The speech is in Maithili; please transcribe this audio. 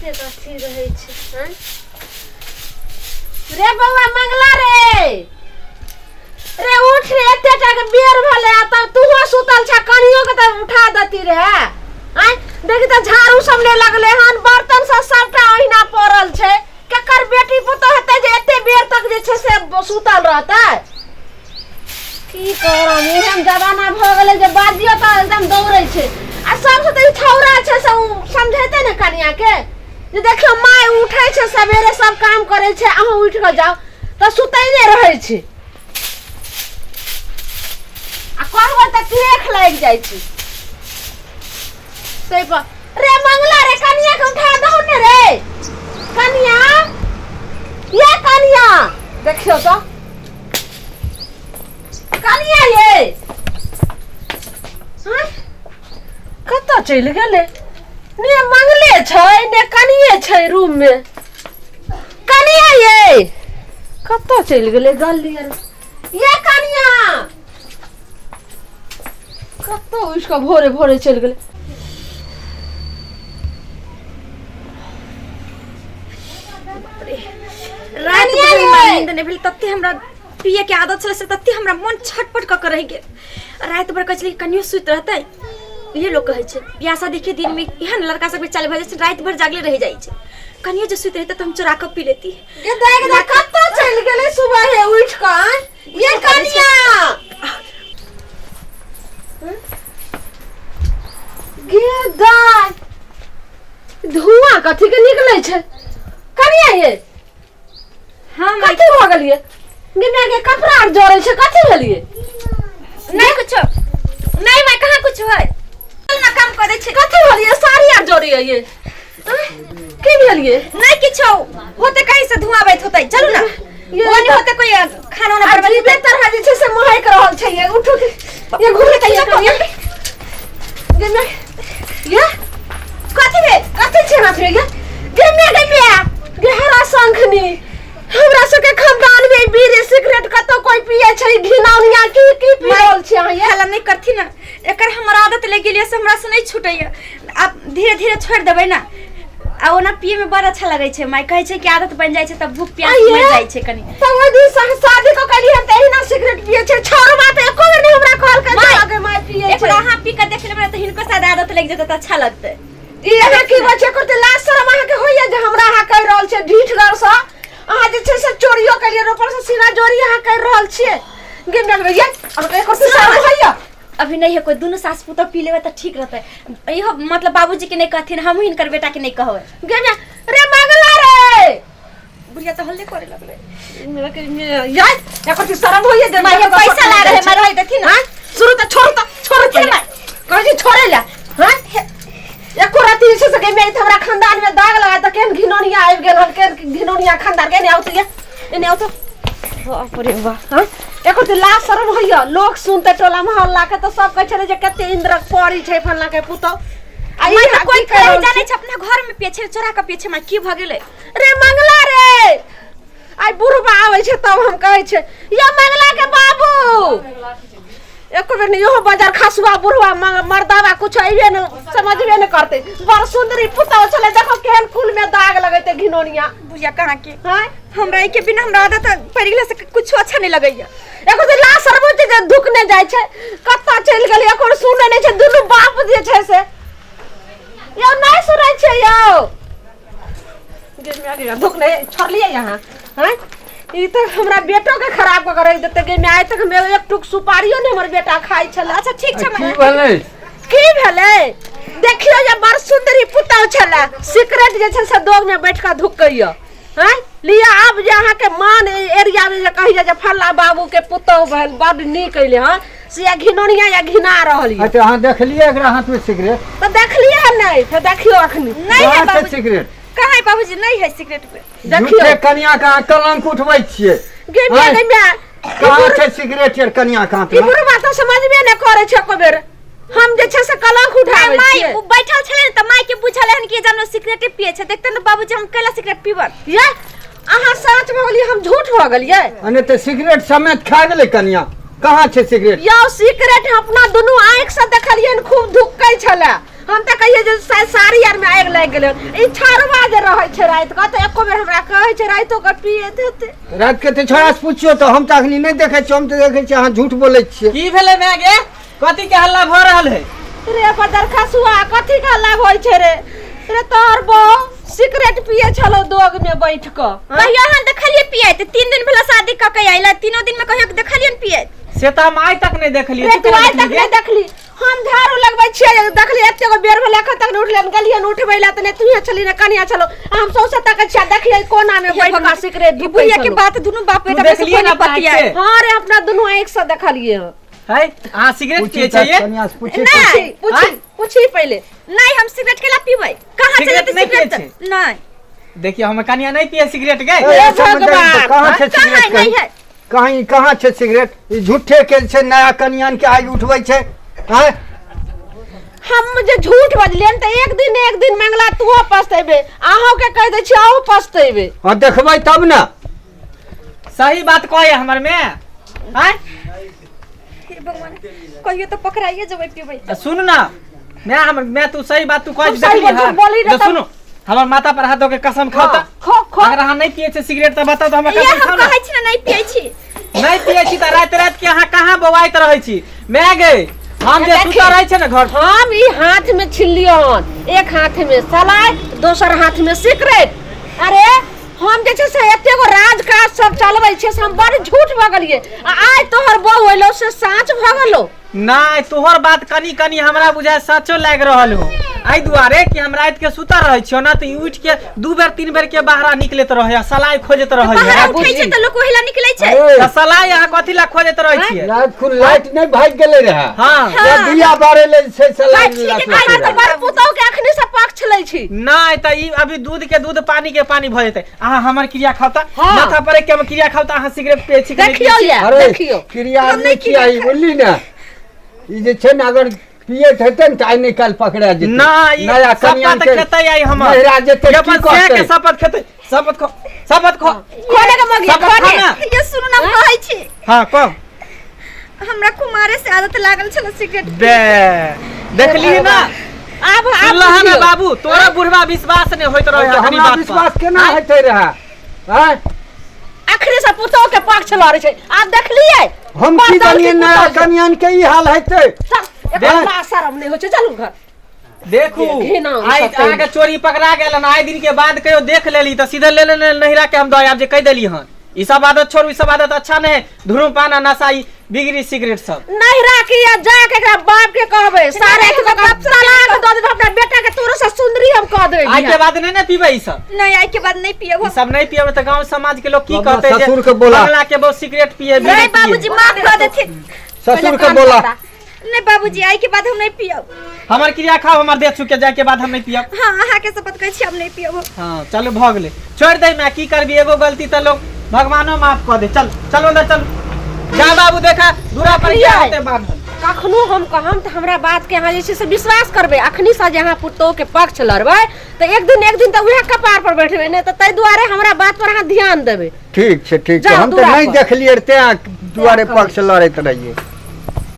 कतेक अथी रहै छै आँय? रे बौआ मंगला रे रे उठ रे एते टा के बेर भेलै आ तब तूहो सुतल छ कनियो के तऽ उठा देती रे आँय देखी तऽ झाड़ू सब नहि लगलै हन बर्तन सब सबटा ओहिना पड़ल छै केकर बेटी पुतोह हेतै जे एते बेर तक जे छै से सुतल रहतै की करम एहन जमाना भऽ गेलै जे बाजियो तऽ एकदम दौड़ै छै आ सबसँ तऽ ई छौड़ा छै से ओ समझेतै ने कनियाके जे देखियौ माय उठै छै सवेरे सब काम करै छै अहूँ उठि कऽ जाउ तऽ सुतै नहि रहै छै आ कहबै तऽ क्रेख लागि जाइ छै ताहि पर रे मंगला रे कनिया के उठा दहो ने रे कनिया ये कनिया देखियौ तऽ कनिया ये आँय? कतऽ चलि गेलै ने मंगले छै ने कनिये छै रूम मे कनिया ये कतऽ चलि गेलै गली आर ये कनिया कतऽ उठि कऽ भोरे भोरे चलि गेलै राति भरि हमरा नींद नहि भेल तते हमरा पिए के आदत छलै से तते हमरा मन छटपट कऽ के रहि गेल राति भरि कहै छलै कनियो सुति रहतै इहे लोक कहै छै बियाह शादी के दिन में एहन लड़का सबके चालि भऽ जाइ छै राति भरि जागले रहि जाइ छै कनियो जे सुति रहतै तऽ हम चोरा कऽ पी लेती ये देख देख कतऽ चलि गेलै सुबह उठि कऽ ये कनिया गे दाय धुआं कथी के निकलै छै कनिया ये हाँ माय कथी भऽ गेलियै गे माय के कपड़ा आर जरै छै कथी भेलियै नहीं कुछो नहीं माय कहाँ कुछो है चल ना काम कर दै छै कथी भेलियै साड़ी आर जरै ये की भेलियै नहीं किछो होते कहीं से धुआं बैठ होते चलू ना ये वो नहीं होते कोई खाना वाना बनबै अजीबे तरह जे छै से महक रहल छै ये उठू के ये घूमे के ये कनिया गे माय ये कथी भेल कथी छै हाथ में गे गे माय गे माय गे हरा शंखनी हमरा सबके खानदान में बीड़ी सिगरेट कतौ कोई पिए छै घिनौनिया की की पी रहल छी अहाँ ये हल्ला नहीं करथी ना एकर हमर आदत लग गेलियै से हमरा से नहीं छूटैया आब धीरे धीरे छोड़ देबै ना आ ओना पिए में बड़ अच्छा लगै छै माय कहै छै कि आदत बन जाइ छै तब भूख प्यास आइये। मर जाइ छै कनी तऽ ओहि दिन शादी कऽ कऽ हम तऽ एहिना सिगरेट पिए छै छोड़बा तऽ एको बेर नहि हमरा कहलकै जे माय, आगे माय पिए एक छै बार अहाँ पी के देख लेबै ने तऽ हिनको शायद आदत लागि जेतै तऽ अच्छा लगतै ई अहाँ की कहै छै एकर तऽ लाज शरम अहाँके होइया जे हमरा अहाँ कहि रहल छियै ढीठ गरसँ अहाँ जे छै से चोरियो केलियै ऊपर से सीना जोरी अहाँ कहि रहल छियै गे माय ये अहाँके एकर तऽ शरम होइया अभी नहीं है कोई दुनू सास पुतोह पी लेबै तऽ ठीक रहतै इहो मतलब बाबूजी के नहीं कहथिन हमहूँ हिनकर बेटा के नहीं कहबै गे माय रे मंगला रे बुढ़िया तऽ हल्ले करे लगलै मेरा के यार एकर तऽ शरम होइया जे माय पैसा ला रहे माय रहे देथिन हाँ शुरू तऽ छोड़ तऽ छोड़ देथिन पहिले कहै छी छोड़े ला हाँ एको राति जे छै से गे माय हमरा खानदान में दाग लगा तऽ केहन घिनौनिया आबि गेल हन केहन घिनौनिया खानदान के एने आउ तऽ ये एने आउ तऽ बाप रे बाप हाँ एको तऽ लाज शरम होइया लोक सुनते टोला मोहल्ला के तऽ सब कहै छलै जे कते इंद्रक परी छै फल्ला के पुतौ आ ई माय तऽ कोई की कहि रहल जानै छी? छै अपना घर में पिए छै चोरा के पिए छै माय की भऽ गेलै रे मंगला रे आइ बुढ़बा आबै छै तब हम कहै छै या मंगला के बाबू एको बेर इहो बाजार खसुआ बुढ़वा मर्दावा कुछ अइबे न समझबे न करते बड़ सुंदरी पुतौ छलै देखो केहन कुल में दाग लगैते घिनौनिया बुढ़िया कहाँ के हैं हमरा के बिना हमरा आदत पड़ि गेला से कुछो अच्छा नहीं लगैया एको दिन लाश सरबो छै जे धुकने जाइ छै कतऽ चलि गेलै एको सुनै नहि छै दुनू बाप जे छै से यौ नहि सुनै छै यौ धुकने छोड़लियै यहाँ हैं ई तऽ हमरा बेटो के खराब कऽ के रखि देतै गे माय तक हम एक टुक सुपारियो ने हमर बेटा खाइ छलै अच्छा ठीक छै की भेलै की भेलै देखियौ जे बड़ सुन्दरी पुतहु छलै सिगरेट जे छै से दोग में बैठ कऽ धुकैया हैं लिअ आब जे अहाँके मान एरिया में जे कहैया जे फल्ला बाबू के पुतहु भेल बड नीक अइले हँ से या घिनौनिया या घिना रहल यऽ अच्छा अहाँ देखलियै एकरा हाथ में सिगरेट तऽ देखलियै हन नहि तऽ देखियौ अखनी नहीं है कहाँ छै बाबूजी सिगरेट कहाँ है बाबूजी नहीं है सिगरेट पे देखियौ झूठे कनिया के अहाँ कलंक उठबै छियै गे माय आँय? गे माय कहाँ छै सिगरेट यार कनिया के हाथ ई में बुढ़बा तऽ समझबे नहि करै छै एको बेर हम जे छै से कलंक उठाबै माय छियै ओ बैठल छलै ने तऽ माय के बुझल हन कि जब सिगरेटे पिए छै देखते ने बाबूजी हम कैला सिगरेट पीबन ये अहाँ सच भऽ गेलियै हम झूठ भऽ गेलियै अने तऽ सिगरेट समेत खा गेलै कनिया कहाँ छै सिगरेट यौ सिगरेट अपना दुनू आँखि से देखलियै खूब धुक्कै छलै हम तऽ कहियै जे शायद साड़ी आर में आगि लागि गेलै ई छाड़वा जे रहै छै राति कऽ तऽ एको बेर हमरा कहै छै रातिो कऽ पियैत हेतै। राति के तऽ छोड़ा से पुछियौ तऽ हम तऽ अखनी नहि देखै छियै, हम तऽ देखै छियै अहाँ झूठ बोलै छियै। की भेलै माय गे, कथी के हल्ला भऽ रहल है? रे बदर खसुआ, कथी के हल्ला होइ छै रे? रे तोहर बहू सिगरेट पिए छलो दोग में बैठ कऽ। कहियो हम देखलियै पियैत? 3 दिन भेला शादी कऽ के आइला, तीनों दिन में कहियो देखलियै पियैत? से तऽ हम आइ तक नहि देखलियै। रे तू आइ तक नहि देखली? हम झाड़ू लगबै छियै, देखली एते गो बेर भेलै, एखन तक नहि उठलै। गेलियै उठबै लए तऽ नहि तूहे छली ने कनिया छलो, हम सौंसे तकै छियै, देखियै कोना में बैठ कऽ सिगरेट ई बुढ़िया के बात दुनू बाप तू बेटा में से देखलियै कोई ने नहीं अपना आँखि पतियाए। से? हाँ रे, अपना दुनू आँखि से देखलियै हँ। है, अहाँ सिगरेट पूछी पियै तऽ छियै? कनिया से पूछी। नहि। पूछी, आँय? पूछी पहिले। नहीं, हम सिगरेट केला पीबै? कहाँ चले सिगरेट जेतै नहि पियै सिगरेट? छै? नहीं। देखियौ, हमर कनिया नहि पियै सिगरेट गे। ए, हे समझ भगवान! गेलियै, कहाँ छै कहाँ सिगरेट? नहीं है। कहीं कहाँ छै सिगरेट? ई झूठे के छै, नया कनियान के आगि उठबै छै। आँय? हम जे झूठ बजलियन तऽ एक दिन एक दिन मंगला तूहो पछतेबे, अहूँ के कहि दै छी, अहूँ पछतेबे। हँ, देखबै तब ने। सही बात कहै हमर में आँय? हे भगवान, कहियो तो पकड़ाइए जेबै पीबै आ सुन ना मैं, हमर मैं तू सही बात तू कहै हम सही देखली बात हँ? बोली रे जो तब- सुनू, हमर माथा पर हाथ धो के कसम खाओ तऽ। खो खो। अगर अहाँ नहि पियै छियै सिगरेट तऽ बताउ तऽ हमरा ये कसम हम खाओ ना। कहै छी ने, नहीं पियै छी। नहि पियै छी तऽ राति राति के अहाँ कहाँ बौआइत रहै छी मैं गे? हम जे देखी। सुतल रहै छै ने घर। हम ई हाथ में छिल्लियो हन, एक हाथ में सलाइ, दोसर हाथ में सिगरेट। अरे हम जे छै से एते गो राज काज सब चलबै छियै, से हम बड़ झूठ भऽ गेलियै, आ आइ तोहर बहू एलो से साँच भऽ गेलो। नहि, तोहर बात कनि कनि हमरा बुझाय सचो लागि रहल हो, एहि दुआरे कि हम राति के सुतल रहै छियो ना तऽ ई उठि के 2 बेर 3 बेर के बाहरा निकलैत रहै आ सलाइ खोजैत रहै। बाहर उठै छै तऽ लोक ओहिला निकलै छै। अरे, तऽ सलाइ अहाँ कथी ला खोजैत रहै छियै? राति खुन लाइट नहि भागि गेलै रहए? हँ। या दिया बारै ले छै सलाइ। ठीक है, राखलकै अहाँ तऽ रहए। बड़ पुतहु के अखनी से पक्ष लै छी। नहि तऽ ई अभी दूध के दूध पानी के पानी भऽ जेतै। अहाँ हमर क्रिया खाउ तऽ। हँ। माथा पर के हम क्रिया खाउ तऽ अहाँ सिगरेट पियै छी कि नहि देखियौ पियै छी? या अरे देखियौ। क्रिया हम नहि नहि किया ई बुझली ने, ई जे छै ने अगर पियैत हेतै ने तऽ आइ नहि काल्हि पकड़ा जेतै। नहि, ई नया कनियान शपथ के खेतै आइ हमर। नहिरा जेतै ई की अपन से के कहतै? शपथ खेतै। शपथ खो, शपथ खो। खोले के मगिया शपथ खा खोले। ना। ये सुनू ना, हम कहै छी। हँ, कह। हमरा कुमारे से आदत लागल छल सिगरेट। बे, देखली ना? आब आब सुनलह ने बुझियौ। बाबू, तोरा बुढ़वा विश्वास नहि होइत रहै तऽ अखनी हमरा बात पर। विश्वास केना हेतै रहए? आँय? अखनी से पुतहु के पक्ष लड़ै छै, आब देखलियै? हम की बड़ दल जानिए के नया पुतहु छै। कनियान के ई हाल हेतै। चल, एकरा लाज शरम नहि होइ छै, चलू घर। देखू, घिना आइ सब कहि। अहाँके चोरी पकड़ा गेल हन, आइ दिन के बाद कहियो देख लेली तऽ सीधे ले लेने नहिरा के हम दऽ आयब जे कहि देली हन। ई सब आदत छोड़ू, ई सब आदत अच्छा नहीं है। धूम्रपान आ नशा, ई बिगड़ी सिगरेट सब। नहिरा के या जाके एकरा बाप के कहबै, सारे के बाप तलाक दऽ देबै अपना बेटा के, तोरो से सुंदरी हम कह देबै। आइ के बाद नहीं ने पीबै ई सब? नहीं, आई के बाद नहीं पियब। ई सब नहीं पियब तऽ गांव समाज के लोग की तो अपना कहते जे ससुर के बोला। बंगला के बहुत सिगरेट पिए, बीड़ी नहीं पिए। बाबूजी, माफ कर देथिन। ससुर के बोला। नहीं बाबूजी, आई के बाद हम नहीं पियब। हमर क्रिया खाओ, हमर देह छुके जाय के बाद हम नहीं पियब। हाँ, अहाँ के शपथ कहै छी, हम नहीं पियब। हाँ चलू, भऽ गेलै, छोड़ि दे। मैं की करबी, एगो गलती तऽ लोग भगवानो माफ कऽ दे। चल चलो अंदर चल जा बाबू, देखा दूरा पर क्या होते बांधल। कखनो हम कहम तऽ हमरा बात के अहाँ जे छै से विश्वास करबै। अखनी से जे अहाँ पुतोह के पक्ष लड़बै तऽ एक दिन एक दिन तऽ उएह कपार पर बैठबै नहि तऽ, ताहि दुआरे हमरा बात पर अहाँ ध्यान देबै। ठीक छै, ठीक छै। जाउ हम तऽ दूरा नहि पर। देखलियै तें दुआरे पक्ष लड़ैत रहियै।